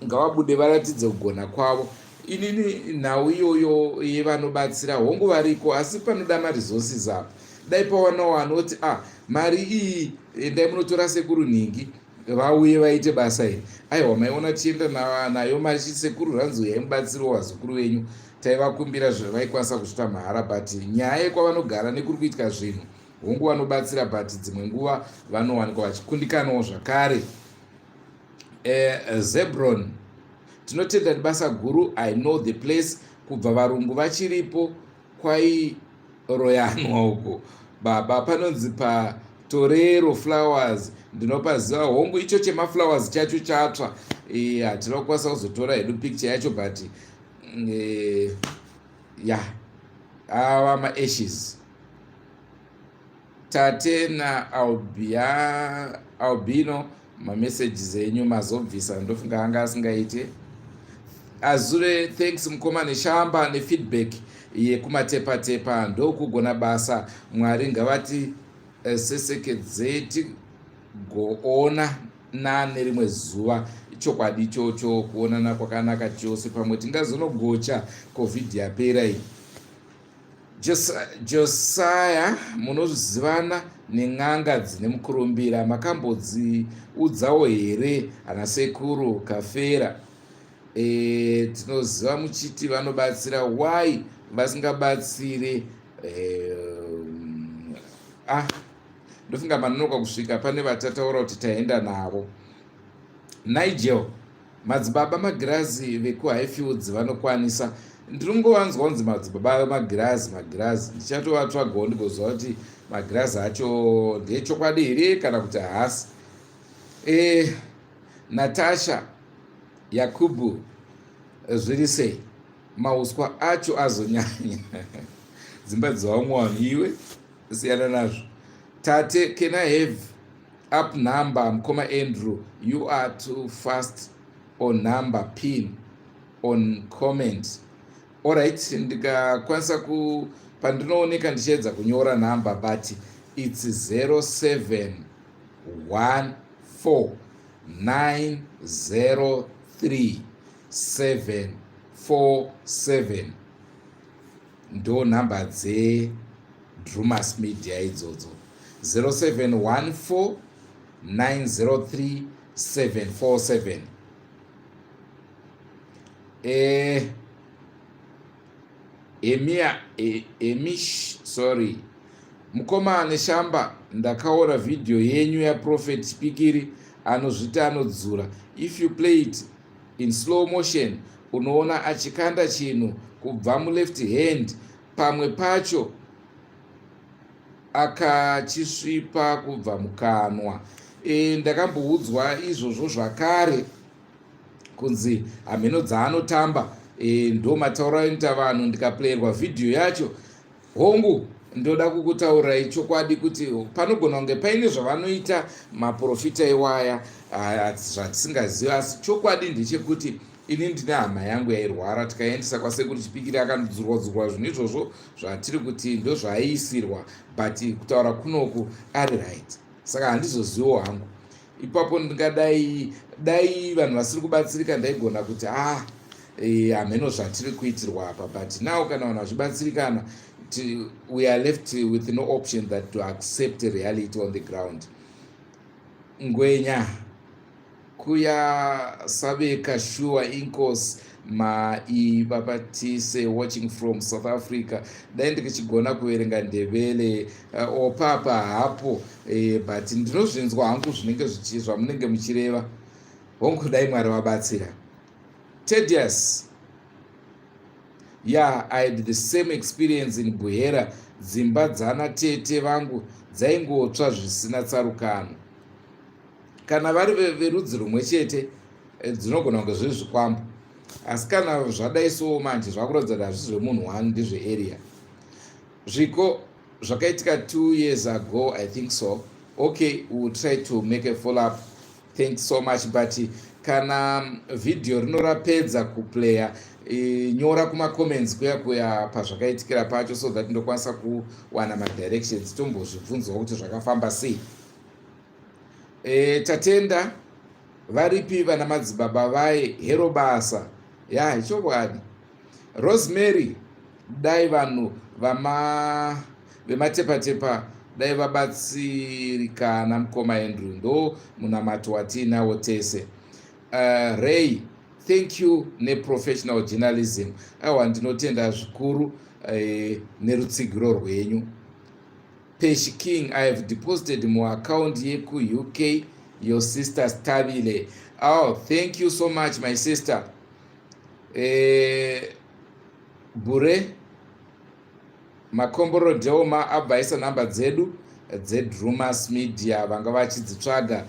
ngavabude varatidze kugona kwavo inini nhau iyoyo yevanobatsira hongu variko asi panoda maresources apa dai pawanawo anoti a ah, mari iyi endai munotora sekuru nhingi vauye vaite basa iri aiwa maiona tichienda nayo mari sekuru ranzi yaimubatsirawo vazukuru venyu taivakumbira zvavaikwanisa kuzviita mahara but nyaya yekwavanogara nekuri kuitika zvinhu hongu vanobatsira but dzimwe nguva vanowanikwa vachikundikanawo zvakare eh, zebron tinotenda nebasa guru i know the place kubva varungu vachiripo kwairoyanwa uko baba panonzi patorero flowers ndinopaziva hongu icho chemaflowers chacho chatsva eh, hatina kukwanisa kuzotora hedu picture yacho but eh, ya ava maashes Tate na Albia, Albino mamessages enyu mazobvisa ndofunga anga asingaite. Azure thanks mukoma neshamba nefeedback yekumatepatepa ndokugona basa mwari ngavati eh, sesekedzei tigoona nanerimwe zuva ichokwadi ichocho kuonana kwakanaka chose pamwe tingazonogocha covid yapera iyi Josiah munozivana nen'anga dzine mukurumbira makambodziudzawo here ana sekuru kafera e, tinoziva muchiti vanobatsira why vasingabatsire e, ah ndofunga manonoka kusvika pane vatataura kuti taenda navo Nigel Madzibaba Magirazi vekuHighfields vanokwanisa. Ndiri kungovanzwa kunzi madzibaba Magirazi, Magirazi. Ndichatovatsvagawo ndigoziva kuti magirazi acho ndeechokwadi here kana kuti haasi. E, Natasha Yakubu zviri sei? Mauswa acho azonyanya. Dzimba dzevamwe vanhu iwe, siyana nazvo. Tate, can I have app number? Mukoma Andrew, you are too fast on number pin on comment. Alright, ndikakwanisa ku pandinooneka ndichiedza kunyora number, but it's 0714 903 747. Ndo nhamba dzeDrumas Media idzodzo, 0714 903 747. Emia Emish, sorry, mukoma Neshamba, ndakaona vhidhiyo yenyu yaProphet Chipikiri anozviti anodzura. If you play it in slow motion, unoona achikanda chinhu kubva muleft hand, pamwe pacho akachisvipa kubva mukanwa. Ndakamboudzwa izvozvo zvakare kunzi hamheno dzaanotamba. Ndo matauro ainoita vanhu. Ndikaplayerwa vhidhiyo yacho, hongu, ndoda kukutaurirai chokwadi kuti panogona kunge paine zvavanoita maprofita iwaya zvatisingazivi, asi chokwadi ndechekuti ini ndine hama yangu yairwara, tikaendesa kwasekuru Chipikiri, akandodzurwa dzurwa zvinhu izvozvo zvatiri kuti ndozvaaiisirwa, but kutaura kunoku ari right. Saka handizoziviwo hangu ipapo. Ndingadai dai vanhu vasiri kubatsirika, ndaigona kuti ah, hamheno zvatiri kuitirwa apa, but now kana vanhu vachibatsirikana, we are left with no option that to accept reality on the ground. Ngwenya kuyasabeka shuwa. Inkosi maibabatise. Watching from South Africa. Dai ndikichigona kuverenga Ndebele opapa hapo, but ndinozvinzwa hangu zvinenge zvamunenge muchireva. Hongu, dai Mwari vabatsira. Tedious, yeah, I had the same experience in Buhera. Dzimba dzana tete vangu dzaingotsva zvisina tsarukano. Kana vari verudzi rumwe chete, dzinogona kunge zviri zvikwambo, asi kana zvadaisowo manje zvakuratidza kuti hazvisi zvemunhu one, ndezvearea. Zviko zvakaitika 2 years ago, I think so. Okay, we will try to make a follow up. Thanks so much, but kana vhidhiyo rinorapedza kuplaya, nyora kumacomments kuya kuya pazvakaitikira pacho so that ndokwanisa kuwana madirections, tombozvibvunzwa kuti zvakafamba sei. Tatenda, varipi vana madzibaba vaye? Hero basa ya, ichokwadi. Rosemary, dai vanhu vematepatepa dai vabatsirikana. Mukoma Andrew, ndo munamato watiinawo tese. Ray, thank you neprofessional journalism. Aiwa, ndinotenda zvikuru nerutsigiro rwenyu. Pesh King, I have deposited muaccount yekuUK, your sister Stabile. Oh, thank you so much, my sister. Bure Makomboro Delma abva aisa nhamba dzedu dzeDrumas Media, vanga vachidzitsvaga.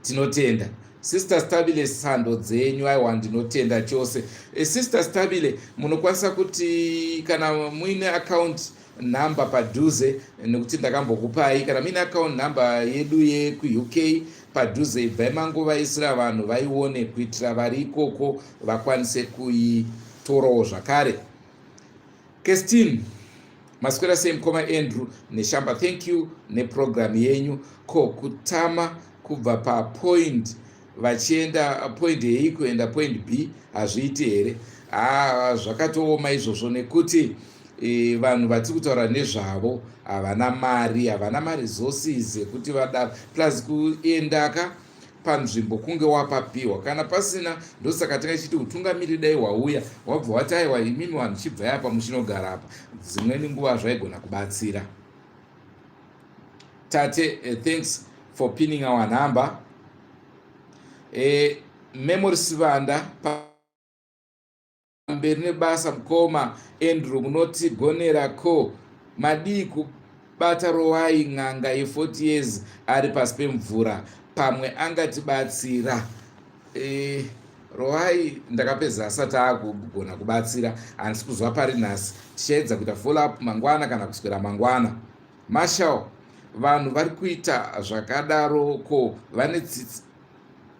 Tinotenda Sister Stabile, sando dzenyu. Aiwa, ndinotenda chose. Sister Stabile, munokwanisa kuti kana muine account number padhuze, nekuti ndakambokupai, kana muine account number yedu yekuUK padhuze, ibvai mangovaisira vanhu vaione kuitira vari ikoko vakwanise kuitorawo zvakare. Kestin, maswera sei mukoma Andrew Neshamba? Thank you neprogram yenyu. Ko kutama kubva papoint vachienda point A kuenda point B hazviiti here? Ha, zvakatooma izvozvo nekuti vanhu vatiri kutaura nezvavo havana mari, havana maresources ekuti vadaro, plus kuendaka panzvimbo kunge wapapiwa kana pasina. Ndosaka tanga chiti utungamiri dai hwauya, wabva wati aiwa, imimi vanhu chibvai apa muchinogara apa. Dzimweni nguva zvaigona kubatsira. Tate, thanks for pinning our number. Memory Sivanda, pamberi nebasa mukoma Andrew, munotigonera. Ko madii kubata Rowai, n'anga ye40 years ari pasi pemvura? Pamwe angatibatsira. Rovai ndakapedza asati akugona kubatsira. Handisi kuzwa pari nhasi. Tichaedza kuita follow up mangwana kana kuswera mangwana. Marshal, vanhu vari kuita zvakadaro ko vane tsitsi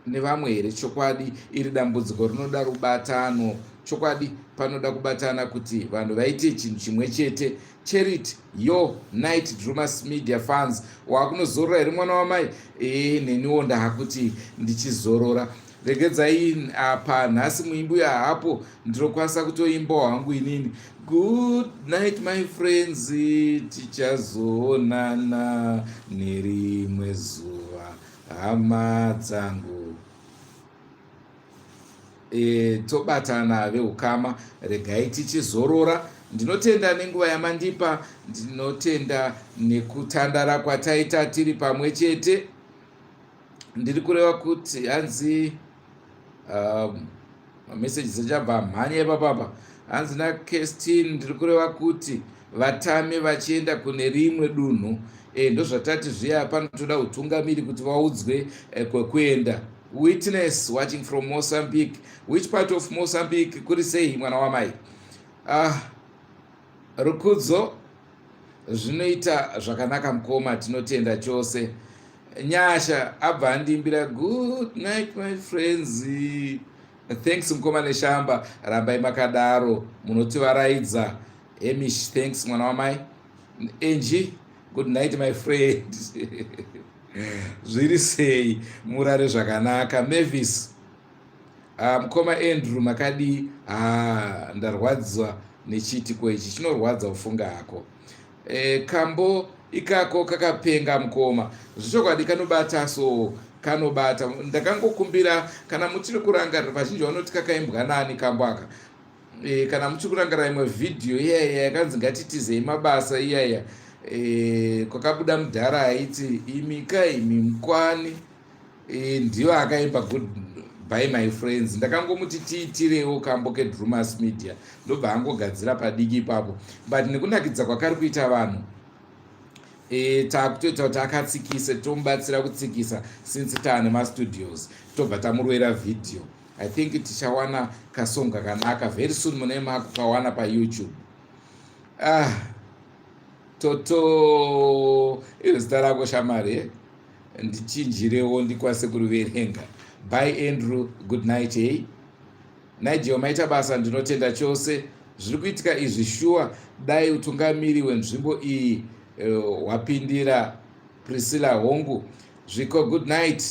nevamwe here? Chokwadi iri dambudziko rinoda rubatano. Chokwadi panoda kubatana kuti vanhu vaite chinhu chimwe chete. Charity, yo night Drumas Media fans, wakunozorora here mwana wamai? Ee, neniwo ndaakuti ndichizorora. Regedzai apa nhasi muimbi hapo, ndinokwanisa kutoimbawo hangu inini. Good night my friends, tichazoonana nerimwe zuva hama dzangu. Tobatana veukama, regai tichizorora. Ndinotenda nenguva yamandipa, ndinotenda nekutandara kwataita tiri pamwe chete. Ndiri kureva kuti hanzi mameseji achabva mhanya ipapapa. Hanzi naKestin, ndiri kureva kuti vatame vachienda kune rimwe dunhu. Ndozvatati zviya, panotoda utungamiri kuti vaudzwe kwekuenda. Witness watching from Mozambique. Which part of Mozambique? Kuri sei mwana wamai? Ah, Rukudzo, zvinoita zvakanaka mukoma, tinotenda chose. Nyasha abva andiimbira "Good night my friends". Thanks mukoma Neshamba, rambai makadaro, munotivaraidza. Emish, thanks mwana wamai. Enji, good night my friend, zviri sei? Murare zvakanaka. Mavis, mukoma Andrew makadii? Ah, ndarwadzwa nechiitiko ichi, chinorwadza kufunga hako. Kambo ikako kakapenga mukoma, zvechokwadi kanobata, so kanobata. Ndakangokumbira kana muchiri kurangarira, vazhinji vanoti kakaimbwa nani kambo aka? Kana muchiri kurangarira imwe vhidhiyo iyaiya yakanzi "Ngatitizei mabasa" iyaiya, kwakabuda mudhara aiti "Imika imi mukwani", ndiyo akaimba "Good bye my friends". Ndakangomuti tiitirewo kambo keDrumas Media, ndobva angogadzira padiki ipapo, but nekunakidza kwakari kuita vanhu, taakutoita kuti akatsikise, tomubatsira kutsikisa since taane mastudios, tobva tamurwera vhidhiyo. I think tichawana kasong kakanaka very soon, mune makukawana paYouTube. Ah, Toto, iro zita rako shamari, eh? Ndichinjirewo ndikwanise kuriverenga. Bye Andrew, good night. Hey Nigel, maita basa, ndinotenda chose. Zviri kuitika izvi shuwa, dai utungamiri hwenzvimbo iyi hwapindira. Priscilla, hongu zviko. Good night,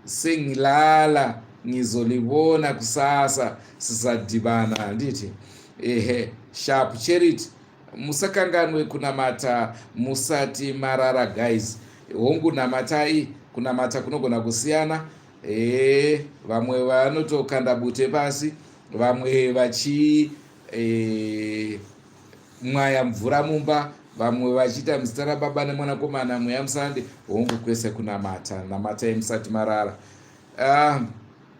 sengilala, ngizolibona kusasa, sisadhibana, handiti? Ehe, sharp. Charity, musakanganwe kunamata musati marara guys. Hongu, namatai. Kunamata kunogona kusiyana. Vamwe vanotokanda bute pasi, vamwe vachi mwaya mvura mumba, vamwe vachiita muzita raBaba neMwanakomana Mweya Musande. Hongu, kwese kunamata. Namatai musati marara.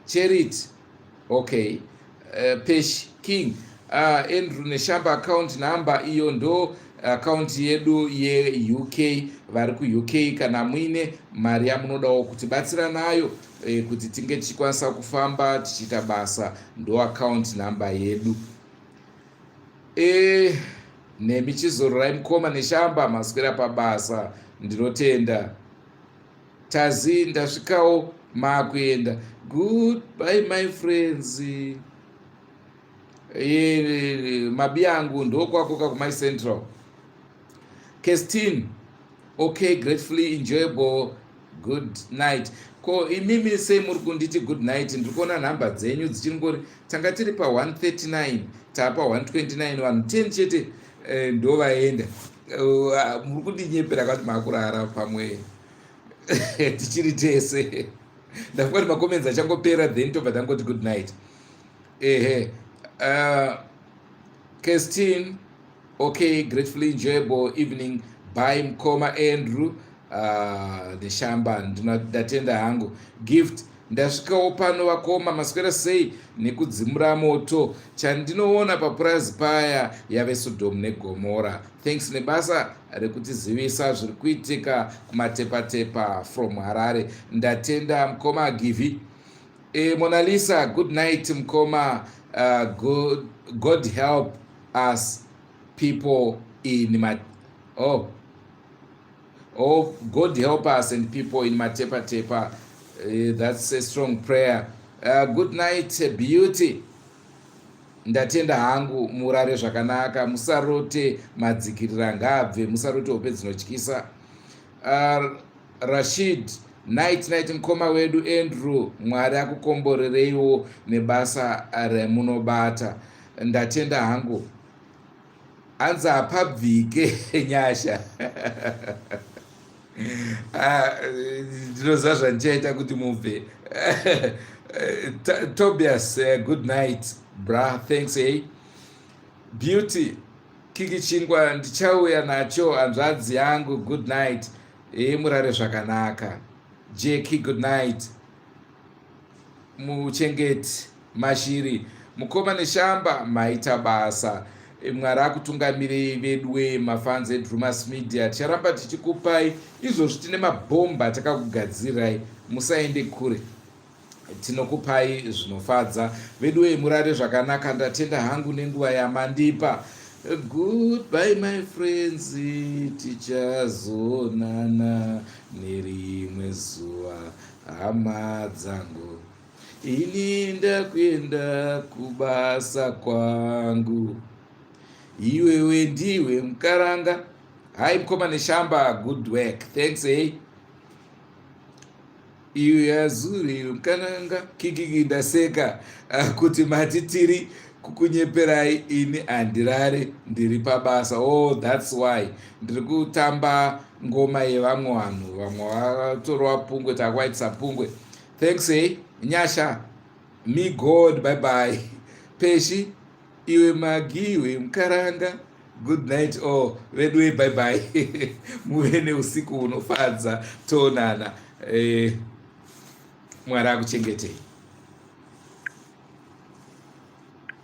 Charity, okay. Pesh King, Andrew Neshamba, account number iyo ndo akaunti yedu yeUK. Vari kuUK, kana muine mari yamunodawo kutibatsira nayo kuti tinge tichikwanisa kufamba tichiita basa, ndo account number yedu. Nemi chizororai mukoma Neshamba, maswera pabasa, ndinotenda. Tazi, ndasvikawo maakuenda. Goodbye my friends. Mabi angu, ndokwako kakumai Central. Kestin, okay, gratefully enjoyable, good night. Ko imimi sei muri kunditi good night? Ndiri kuona nhamba dzenyu dzichingori, tanga tiri pa139, taapa 129, vanhu 10 chete ndo vaenda. Muri kundinyepera kwati maakurara, pamwe tichiri tese. Ndafunga kuti macomments achangopera, then tobva tangoti good night. Ehe, Kestin, okay, gratefully enjoyable evening. Bye mukoma Andrew Neshamba, ndatenda hangu. Gift, ndasvikawo pano vakoma, maswera sei nekudzimura moto? Chandinoona papurazi paya yave Sodom neGomora. Thanks nebasa rekutizivisa zviri kuitika kumatepatepa. From Harare, ndatenda mukoma Givi. Monalisa, good night mukoma. God help us people in ma oh, God help us and people in Matepa Tepa. That's a strong prayer. Good night, Beauty. Ndatenda hangu, murare zvakanaka, musarote madzikirira ngabve, musarote hope dzinotyisa. Rashid, night night mukoma wedu Andrew, Mwari akukomborereiwo nebasa remunobata. Ndatenda hangu. Hanzi hapabvike nyasha. Ah, ndinoziva zvandichaita kuti mubve. Tobias, good night bra, thanks. Hey Beauty, kiki chingwa ndichauya nacho hanzvadzi yangu. Good night. E, murare zvakanaka. Jeki, good night. Muchengeti Mashiri, mukoma Neshamba, maita basa. Mwari akutungamirei veduwe. Mafans eDrumas Media, ticharamba tichikupai izvozvi. Tine mabhomba atakakugadzirai, musaende kure, tinokupai zvinofadza veduwe. Murare zvakanaka. Ndatenda hangu nenguva yamandipa. Goodbye my friends, tichazonana nerimwe zuva hama dzangu. Ini ndakuenda kubasa kwangu, iwewe ndiwe mukaranga. Hai mukoma Neshamba, good work, thanks. Hey iyo yazuri mukananga kikiki, ndaseka kuti mati tiri kukunyeperai. Ini handirare, ndiri pabasa. Oh, that's why ndiri kutamba ngoma yevamwe vanhu, vamwe vatorwa pungwe, takwaitisa pungwe. Thanks. Hey Nyasha, me God, bye bye. Peshi, iwe Magiwe mukaranga, good night all. Veduwe, bye bye, muve neusiku hunofadza, toonana. Mwari akuchengetei.